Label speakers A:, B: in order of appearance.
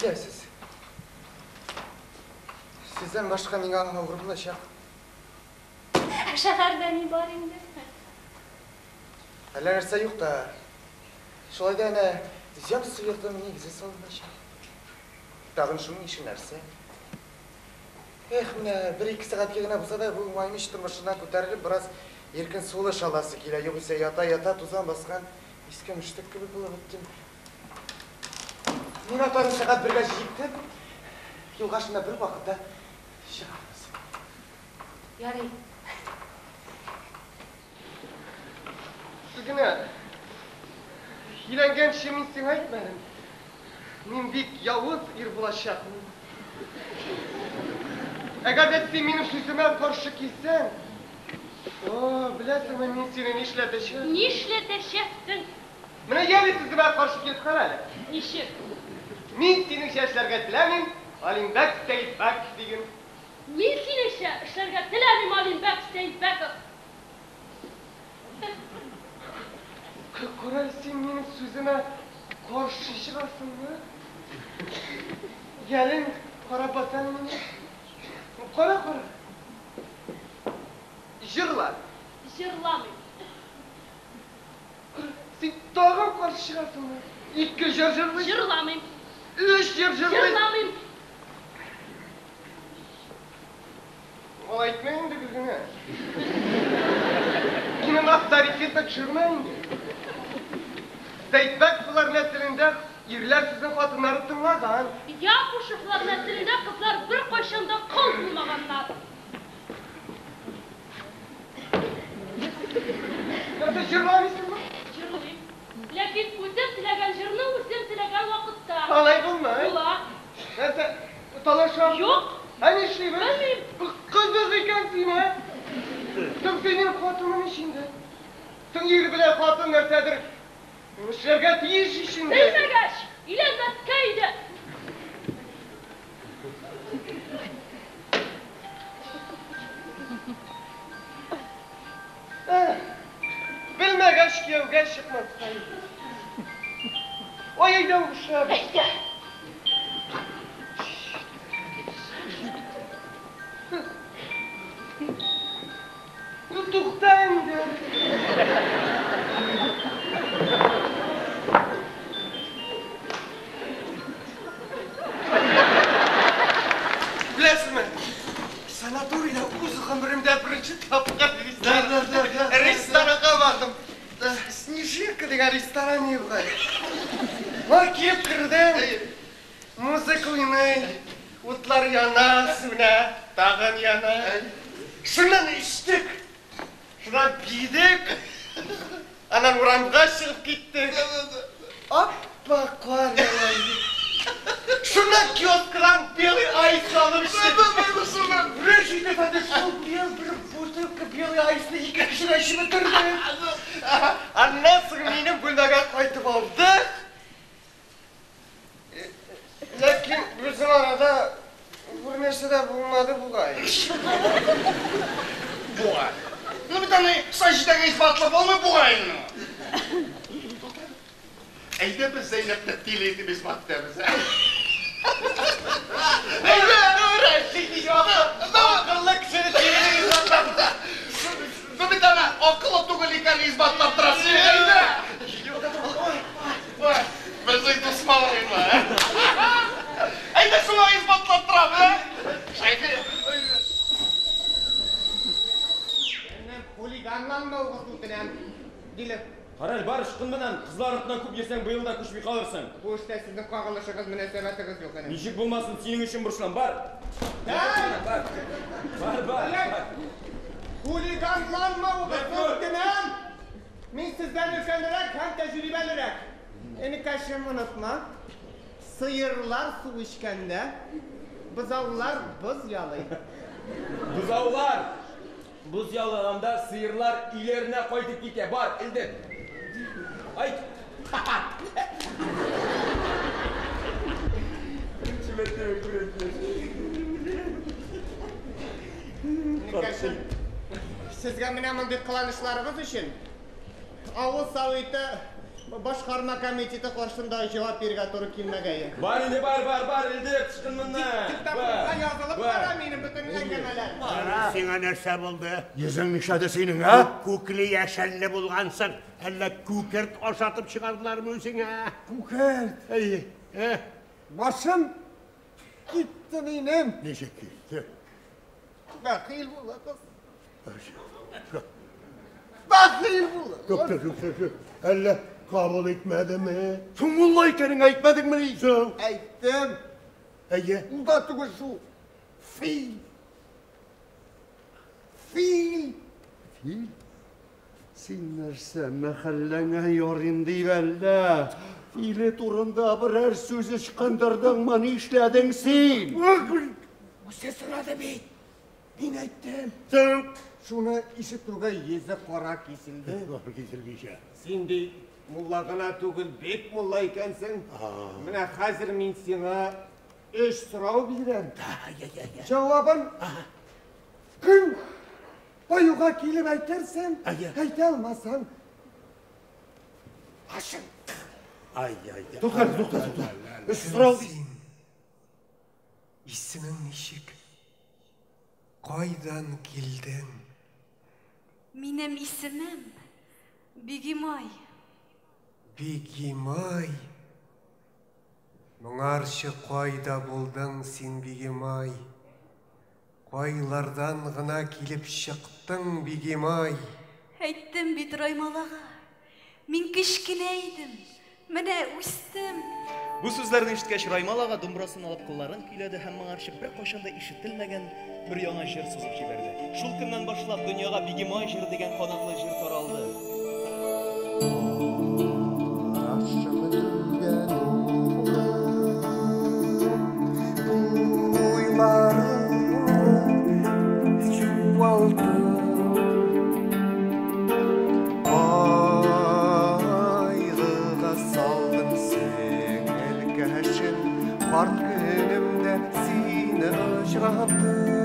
A: Китәсез. Сездән башка миңа авыр булачак.
B: Ә шәһәрдә ни бар инде?
A: Әллә нәрсә юк та. Шулай да әнә земство йортының нигезе салыначак. Тагын шуның ише нәрсә. Эх, менә бер-ике сәгатькә генә булса да бу маймыч тормышыннан күтәрелеп, бераз иркен сулыш аласы килә. Югыйсә ята-ята тузан баскан иске мөштек кебек булып беттем. Мин атларны сәгать бергә җиктем. Юлга шунда бер вакытта чыгарбыз.
B: Ярый.
A: Гөлгенә, өйләнгәнче мин сиңа әйтмәдем. Мин бик явыз ир булачакмын. Әгәр дә син минем сүземә каршы килсәң, о, беләсеңме, мин сине нишләтәчәкмен?
B: Нишләтәчәксең?
A: Менә яле сүземә каршы килеп кара әле.
B: Ничек?
A: Мин синеңчә эшләргә теләмим, Алимбәк Сәетбәков диген.
B: Мин синеңчә эшләргә теләмим, Алимбәк Сәетбәков.
A: Кара, син минем сүземә каршы чыгасыңмы? Яле, карап бас әле миңа. Кара, кара. Җырла.
B: Җырламыйм.
A: Син тагын каршы чыгасыңмы? Ике җыр җырлыйсың.
B: Җырламыйм.
A: Өч җыр җырлыйсың.
B: Җырламыйм.
A: Алай итмә инде, Гөлгенә. Минем авторитетны төшермә инде. Сәйтбәковлар нәселендә ирләр сүзен хатыннары тыңлаган.
B: Якушевлар нәселендә кызлар беркайчан да кол булмаганнар.
A: Нәрсә, җырламыйсыңмы?
B: Җырлыйм. Ләкин үзем теләгән җырны үзем теләгән вакытта.
A: Алай булмый.
B: Була.
A: Нәрсә, талашабызмы?
B: Юк.
A: Ә нишлибез?
B: Белмим.
A: Кызык икән син, ә? Соң син минем хатыным ич инде. Соң ир белән хатын нәрсәдер эшләргә тиеш ич инде.
B: Белмәгәч, өйләнмәскә иде.
A: Белмәгәч, кияүгә чыкмаска иде. Ай, әйдә үбешәбез.
B: Әйдә.
A: Ну, тукта инде. Беләсезме, санаторийда үз гомеремдә беренче тапкыр ресторанга бардым. Снежинка дигән ресторан бугай. Ой, килеп кердем. Музыка уйный, утлар яна, сүнә, тагын яна. Шуннан эчтек, шуннан биедек, аннан урамга чыгып киттек. Аппак кар ява иде. Шуннан киоскыдан белый айс алып эчтек. Рәшит әфәнде шул бер бутылка белый айсны ике кешегә эчеп бетерде. Аннан соң минем бүлмәгә кайтып алдык. Ләкин безнең арада бер нәрсә дә булмады бугай.
C: Бугай. Ну бит аны Саҗидәгә исбатлап булмый бугай инде. Әйдә без Зәйнәпне тиле итеп исбат итәбез, ә?
A: Әйдә, Рәшит акыллы кешене тиле исбатлап.
C: Ну бит аны акыллы түгел икәнен исбатлап торасың. Әйдә. Безнең дус малаймы, ә? Әйдә шуңа исбатлап торам, ә? Шәйхи.
D: Синнән хулиганланмавыгызны үтенәм, Дилер.
E: Карале, бар, ычкын моннан. Кызлар артыннан күп йөрсәң, быел да күчми калырсың.
D: Бу эштә сезнең кагылышыгыз, мөнәсәбәтегез юк, энем.
E: Ничек булмасын, синең өчен борчылам. Бар!
D: Әй!
E: Бар! Бар, бар, бар.
D: Хулиганланмавыгызны үтенәм! Мин сездән өлкәнрәк һәм тәҗрибәлерәк. Энекәшем, онытма, сыерлар су эчкәндә, бозаулар боз ялый.
E: Бозаулар боз ялаганда, сыерлар өйләренә кайтып китә. Бар, элдер. Айт! Беренче мәртәбә күрәм.
D: Энекәшем, сезгә менә мондый кыланышларыгыз өчен авыл советы Башкарма комитеты каршында җавап бирергә туры килмәгәе.
E: Бар инде, бар, бар, бар, инде тышкын моннан.
D: Диктофонга язылып бара минем бөтен әңгәмәләр.
F: Сиңа нәрсә булды?
C: Йөзең нишләде синең, ә?
F: Күкле яшәлле булгансың. Әллә күкерт ашатып чыгардылармы үзеңә?
A: Күкерт.
F: Әйе.
A: Башым китте минем.
F: Ничек китте?
A: Бәхил булыгыз. Бәхил булыгыз.
F: Тукта, тукта, тукта. Әллә кабул итмәдеме?
C: Соң мулла икәнең әйтмәдеңме?
F: Соң.
A: Әйттем.
F: Әйе.
A: Ул да түгел шул. Фил. Фил.
C: Фил? Син нәрсә, мәхәлләңә ярыйм дип әллә? Филе турында берәр сүз ычкындырдыңмы? Нишләдең син?
A: Үзе сорады бит. Мин әйттем.
F: Соң.
D: Шуны ишетүгә йөзе кара киселде.
F: Кара киселмичә.
D: Син ди мулла гына түгел, бик мулла икәнсең. Менә хәзер мин сиңа өч сорау бирәм.
A: Җавабын көн баюга килеп әйтерсең, әйтә алмасаң, башың.
F: Ай-ай-ай.
C: Тукта, тукта, тукта. Өч сорау.
G: Син исемең ничек? Кайдан килдең?
H: Минем исемем Бигимай.
G: Бигимай. Моңарчы кайда булдың син, Бигимай? Кайлардан гына килеп чыктың, Бигимай?
H: Әйттем бит Раймалага. Мин кечкенә идем. Менә үстем.
I: Бу сүзләрне ишеткәч, Раймал ага думбрасын алып кылларын көйләде һәм моңарчы беркайчан да ишетелмәгән бер яңа җыр сузып җибәрде. Шул көннән башлап дөньяга Бигимай җыры дигән канатлы җыр таралды.
G: Карт көнемдә сине очраттым.